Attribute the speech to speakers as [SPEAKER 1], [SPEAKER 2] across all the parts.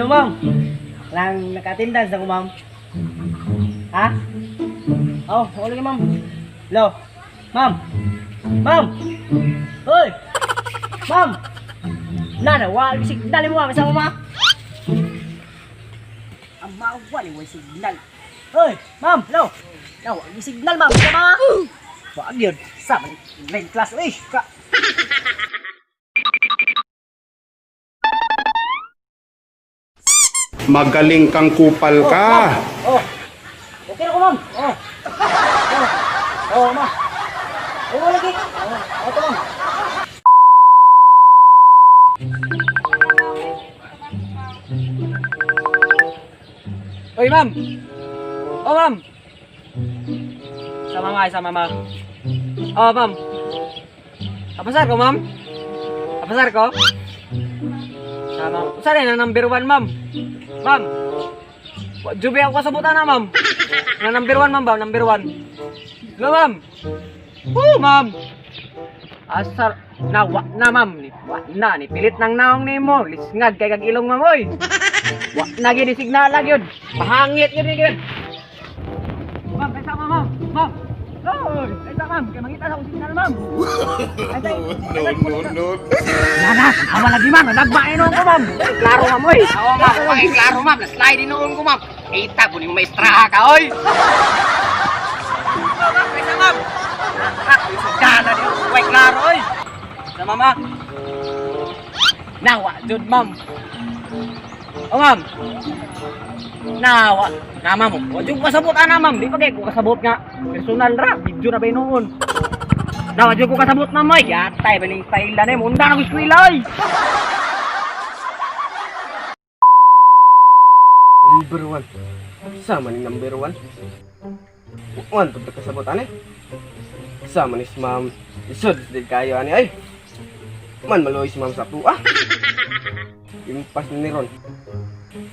[SPEAKER 1] Hello, ma'am. Lang naka-attendance ako, ma'am. Ha? Oh, wala ka, ma'am. Hello. Ma'am. Ma'am. Hoy. Ma'am. Nana, wa signal mo, ma'am. Isa mo, ma'am. Ang mawali, wa signal. Hoy, ma'am. Hello. Hello, wa signal, ma'am. Isa, ma'am. Wa gyud. Sa man online class, uy. Ka.
[SPEAKER 2] Magaling kang kupal ka.
[SPEAKER 1] Oh. Okay na ko, ma'am. Oh. Oh. Oh, ma'am. Oh, lagi. Oh, ito, ma'am.
[SPEAKER 3] Oy, ma'am. Oh, ma'am. Sa mama, sa mama. Oh, ma'am. Kapasar ko, ma'am. Kapasar ko. Sa ma'am. Usa na number 1, ma'am. Ma'am. Jubi ako kasabutan na, ma'am. Na number 1, ma'am ba? Number 1. Hello, ma'am. Woo, ma'am. Asar na wa na, ma'am. Ni wa na ni pilit nang naong nimo. Lisngag kay kag ilong, ma'am, oy. Wa na gyud signal gyud. Pahangit gyud gyud. Ma'am, kaysa ma, ma'am. Ma'am. Oy, kaysa ma'am, kay mangita sa akong signal, ma'am.
[SPEAKER 2] No, no, no.
[SPEAKER 3] Nana, awa lagi ma'am, nagbae noon ko, ma'am. Klaro, ma'am, oy.
[SPEAKER 4] Oo, ma'am. Ay, klaro, ma'am. Na-slide din noon ko, ma'am. Kita ko ni mo maestraha ka, oy.
[SPEAKER 3] Ma'am, kaysa ma'am. Gana di way klaro, oy. Sa mama. Nawa jud, ma'am. Oh, ma'am. Nawa. Na, ma'am. Wa jud kasabot ana, ma'am. Di pa kay ko kasabot nga. Personal ra, video na ba noon. Nawa jud ko kasabot, ma'am, oy. Yatay ba ning style na mo. Unda na ko eskwela, oy.
[SPEAKER 5] Number 1. Sama ni number 1. Wan pud kasabot ani. Sama ni si ma'am. Isod di kayo ani ay. Man maloy si ma'am sa tuwa. Impas ni ron.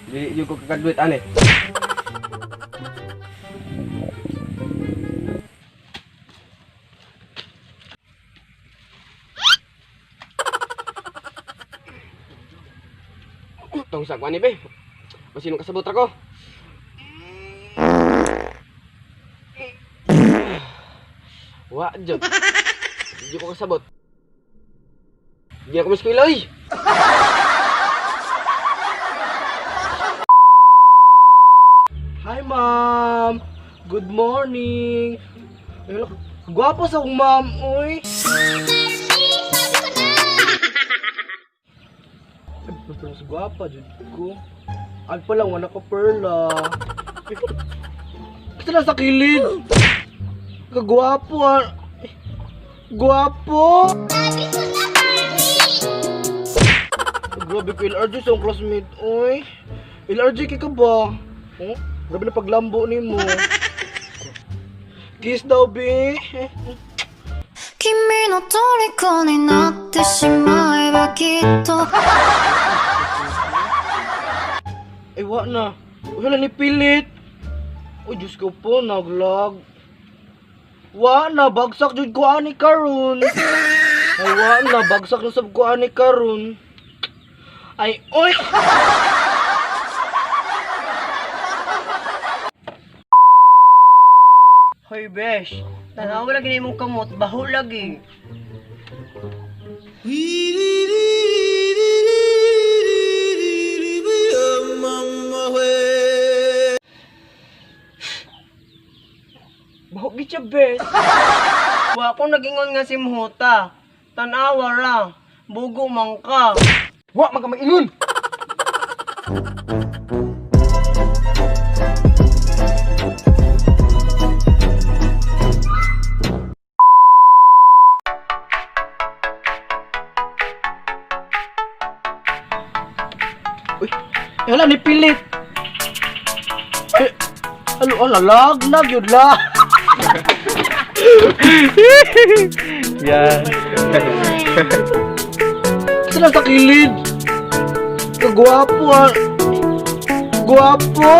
[SPEAKER 5] Di yung ko kakaduit ani. Tong sa ni be. Masino kasabot ra ko. Wa jud. Di ko kasabot. Di ako maskwila oy.
[SPEAKER 6] Hi, ma'am. Good morning. Ay, look, gwapo sa akong ma'am, oy. Ay, basta mas gwapa, jud ko. Ay pa lang, wala ka perla. Ay, kasi nasa kilid. Kagwapo, ah. Ay, gwapo. Ay, grabe ko, LRJ sa akong classmate, oy. LRJ, kay ka ba? Oh, grabe na paglambo ni mo. Kiss daw, be.
[SPEAKER 7] 君の虜になってしまえばきっと
[SPEAKER 6] Ay, wa na. Uy, wala ni pilit. Uy, Diyos ko po, naglag. Wa na, bagsak jud ko ani karon. Ay, wa na, bagsak na sab ko ani karon. Ay, oy!
[SPEAKER 1] Hoy, besh. Tanaw lagi na imong kamot, baho lagi. Baho gid siya, besh. Wa ko nagingon nga si Mhota. Tanawa ra. Bugo man ka.
[SPEAKER 5] Wa man ka maingon.
[SPEAKER 6] Uy, ay, wala ni pilit. Eh, alo, ala, lag, lag, yun la.
[SPEAKER 3] Yan.
[SPEAKER 6] Kasi nasa kilid. Kagwapo, ah. Gwapo!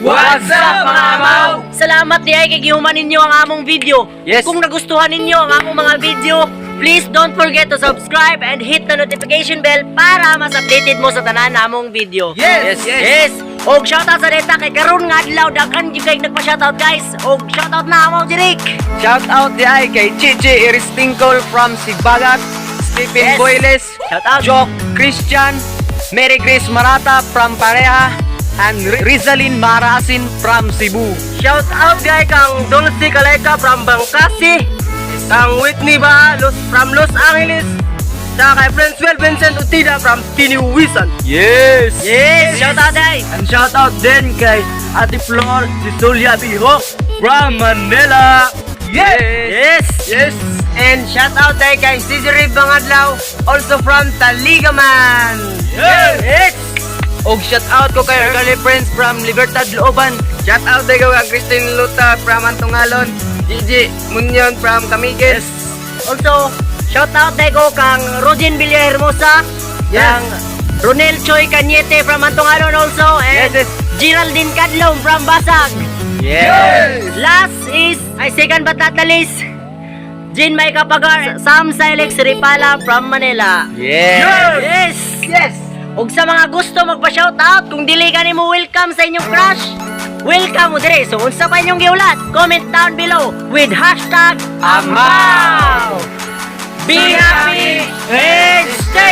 [SPEAKER 3] What's up, mga amaw?
[SPEAKER 1] Salamat di ay kay gihuman ninyo ang among video.
[SPEAKER 3] Yes.
[SPEAKER 1] Kung nagustuhan ninyo ang among mga video, Please don't forget to subscribe and hit the notification bell para mas updated mo sa tanan namong video.
[SPEAKER 5] Yes!
[SPEAKER 1] Yes! Yes! Og shoutout sa deta kay karon nga adlaw daghan gyud kay nagpa-shoutout, guys. Og shoutout na amo Jeric.
[SPEAKER 3] Shout out di ay kay Chichi Iristingkol from Sibagat, Stephen Boyles,
[SPEAKER 1] Shout out.
[SPEAKER 3] Jock Christian, Mary Grace Marata from Pareha, and Rizalyn Marasin from Cebu.
[SPEAKER 5] Shout out guy kang Dulce Kaleka from Bangkasi, kang Whitney Bahalos from Los Angeles, sa kay Friendswell Vincent Utida from Tiniwisan.
[SPEAKER 3] Yes!
[SPEAKER 1] Yes! Shout out ay.
[SPEAKER 6] And shout out din kay Ate Flor Cecilia Biho from Manila.
[SPEAKER 3] Yes!
[SPEAKER 1] Yes!
[SPEAKER 5] Yes! And shout out day kay Cesare Bangadlaw, also from Taligaman.
[SPEAKER 1] Yes! Yes!
[SPEAKER 3] Og shout out ko kay Ergali Prince from Libertad Looban.
[SPEAKER 5] Shout out day kay Christine Luta from Antungalon, Gigi Munyon from Camiguin.
[SPEAKER 1] Also, shout out day ko kang Rogin Villahermosa, kang Ronel Choi Cañete from Antongalon also, and Geraldine Cadlom from Basag.
[SPEAKER 3] Yes!
[SPEAKER 1] Last is, ay second but not the least, Jean May Kapagar, Sam Silex Ripala from Manila.
[SPEAKER 3] Yes!
[SPEAKER 1] Yes!
[SPEAKER 5] Yes!
[SPEAKER 1] Ug sa mga gusto magpa-shoutout, kung dili ka nimo welcome sa inyong crush, welcome mo dire. So unsa pa inyong giulat? Comment down below with #Amaw! Be happy and stay